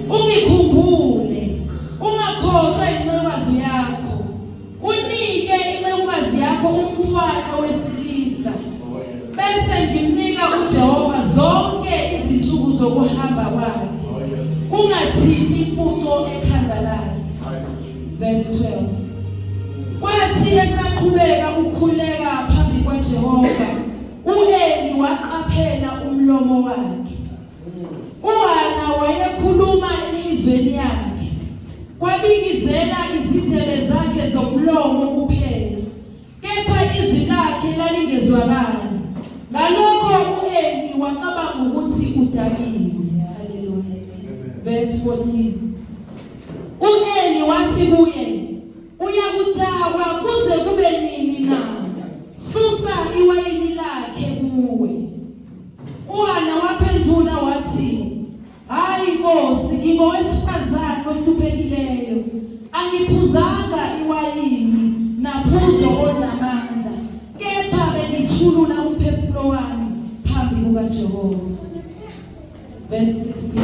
Ungikhumbule, ungakhohlwa incekazi yakho. Unike incekukazi yakho umntwana wesilisa, bese ngimnika uJehova zonke izinsuku zokuhamba kwakhe, kungathinti impuco ekhanda lakhe. Verse 12. Kwathi esaqhubeka ukukhuleka phambi kwaJehova, uEli waqaphela umlomo wakhe. UHana wayekhuluma enhlizweni yakhe, kwabikizela izindebe zakhe zomlomo kuphela, kepha izwi lakhe lalingezwakali. Ngalokho u-Eli wacabanga ukuthi udakiwe. Haleluya. Verse 14. U-Eli wathi kuye, "Uyakudakwa kuze kube nini na? Susa iwayini lakhe kuwe." UHana waphendula wathi, "Hayi Nkosi, ngingowesifazane ohluphekileyo. Angiphuzanga iwayini naphuzo olunamandla, kepha bengithulula umphefumulo wami phambi kukaJehova." Verse 16.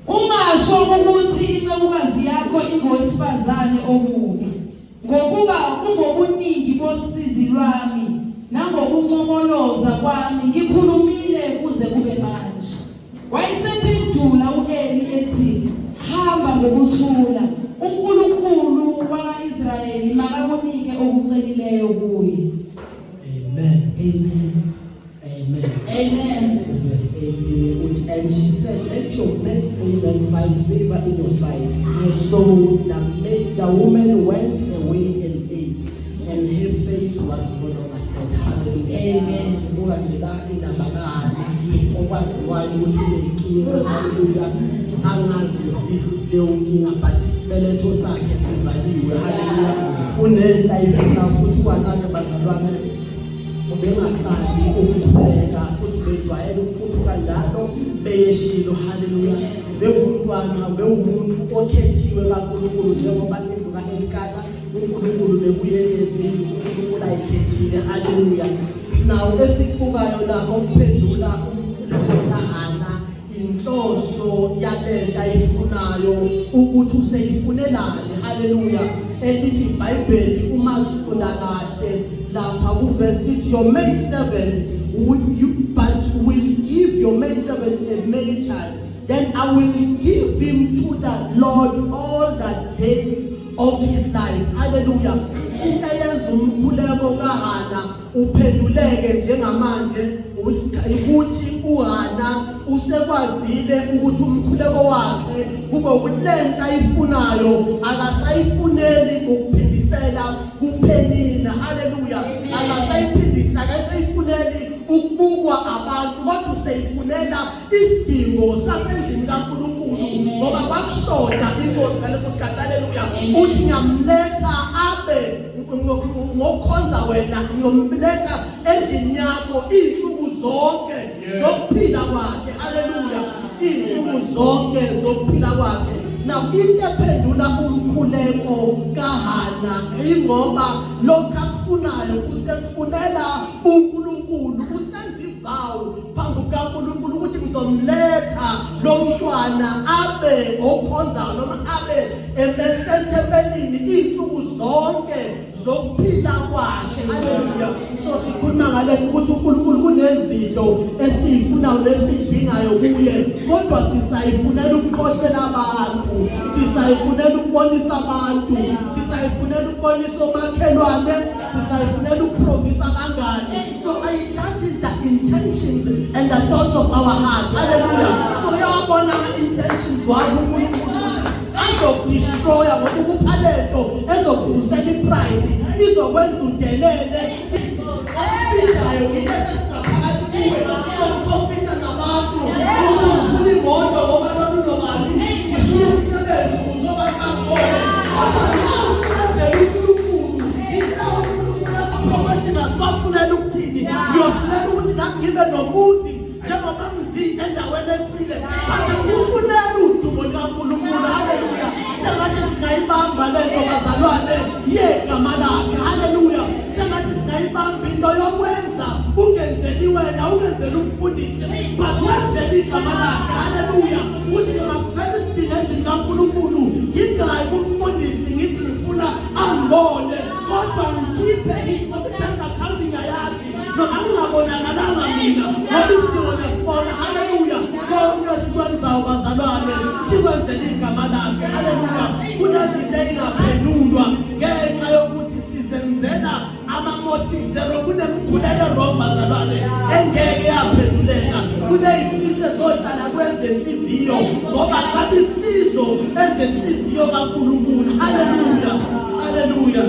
Ungasho ukuthi incekukazi yakho ingowesifazane omubi, ngokuba kungobuningi bosizi lwami nangokuncomoloza kwami ngikhulumile kuze kube manje. Wayesephendula u-Eli ethi, "Hamba ngokuthula, uNkulunkulu wakwa-Israyeli makakunike okucelileyo kuye." Amen. Amen. Amen. Amen. Verse 18 uthi, "And she said, 'Let your maid servant find favor in your sight.'" So the woman went away and ate, and her face was no longer sad. Hallelujah. Amen. Sibuka nje la indaba kaHana okwaziwayo ukuthi unenkinga. Hallelujah. Angazenzisi leyo nkinga, but isibeletho sakhe sivaliwe. Hallelujah. Unento ayifuna futhi kwanake, bazalwane, ubengaqali ukukhuleka futhi ubejwayele ukukhuphuka njalo beyeshilo. Haleluya. Bewumntwana, bewumuntu okhethiwe kaNkulunkulu, njengoba indlu kaElkana uNkulunkulu bekuyenye yezindlu uNkulunkulu ayikhethile. Haleluya. Nawo esikubukayo la okuphendula umkhuleko kaHana, inhloso yalento ayifunayo, ukuthi useyifunelani. Haleluya. Elithi iBhayibheli, uma sifunda kahle lapha kuverse, lithi, "Your maid servant would you but will give your maid servant a male child, then I will give him to the Lord all the days of his life." Haleluya. Into eyenza umkhuleko kaHana uphenduleke njengamanje ukuthi uHana usekwazile ukuthi umkhuleko wakhe kube ukuthi lento ayifunayo akasayifuneli ukuphindisela kuPhenina. Haleluya. Akasayiphindisa, akasayifuneli ukubukwa abantu, kodwa useyifunela isidingo sasendlini kaNkulunkulu, ngoba kwakushoda inkosi ngaleso sikhathi. Haleluya. Uthi, "Ngiyamletha abe ngokukhonza wena, ngiyomletha endlini yakho iy'nsuku zonke zokuphila kwakhe." Haleluya. Iy'nsuku zonke zokuphila kwakhe. Now, into ephendula umkhuleko kaHana ingoba lokhu akufunayo usekufunela uNkulunkulu, usenza ivow phambi kukaNkulunkulu ukuthi ngizomletha lo mntwana abe okhonzayo noma abe ebesethempelini iy'nsuku zonke zokuphila kwakhe. Haleluya. So sikhuluma ngalento ukuthi uNkulunkulu kunezinto esiyifunayo nesiyidingayo kuye, kodwa sisayifunela ukuqoshela abantu, sisayifunela ukubonisa abantu, sisayifunela ukubonisa omakhelwane, sisayifunela ukuprovisa abangani. So he judges the intentions and the thoughts of our hearts. Hallelujah. So uyawabona ama-intentions wakho uNkulunkulu ukuthi azokudestroya, ngoba ukupha lento ezokuvusela ipride, izokwenza udelele. Esiphindayo into esesingaphakathi kuwe sokucompeta nabantu ukuthi ngifuna imoto ngoba lona unobani, ngifuna umsebenzi uzoba ngibone, kodwa nxa usenzela uNkulunkulu into uNkulunkulu asapromotion, asibafunela ukuthini? Ngiyofunela ukuthi nami ngibe nomuzi njengoba ngizi endaweni ethile, but akufunela udumo likaNkulunkulu. Haleluya. Sengathi singayibamba lento, bazalwane, yegama lakhe. Haleluya. Sengathi singayibamba into yokwenza ungenzeli wena, ungenzeli umfundisi, but wenzela igama lakhe. Haleluya. Uthi Haleluya, ngoba isidingo niyasibona. Haleluya, konke esikwenzayo, bazalwane, sikwenzela igama lakhe. Haleluya, kunezinto ey'ngaphendulwa ngenxa yokuthi sizenzela ama-motives ero. Kunemikhulelo wrong, bazalwane, engeke yaphenduleka. Kuney'fiso ezohlala kwezenhliziyo ngoba ngabe isizo ezenhliziyo kaNkulunkulu. Haleluya, haleluya.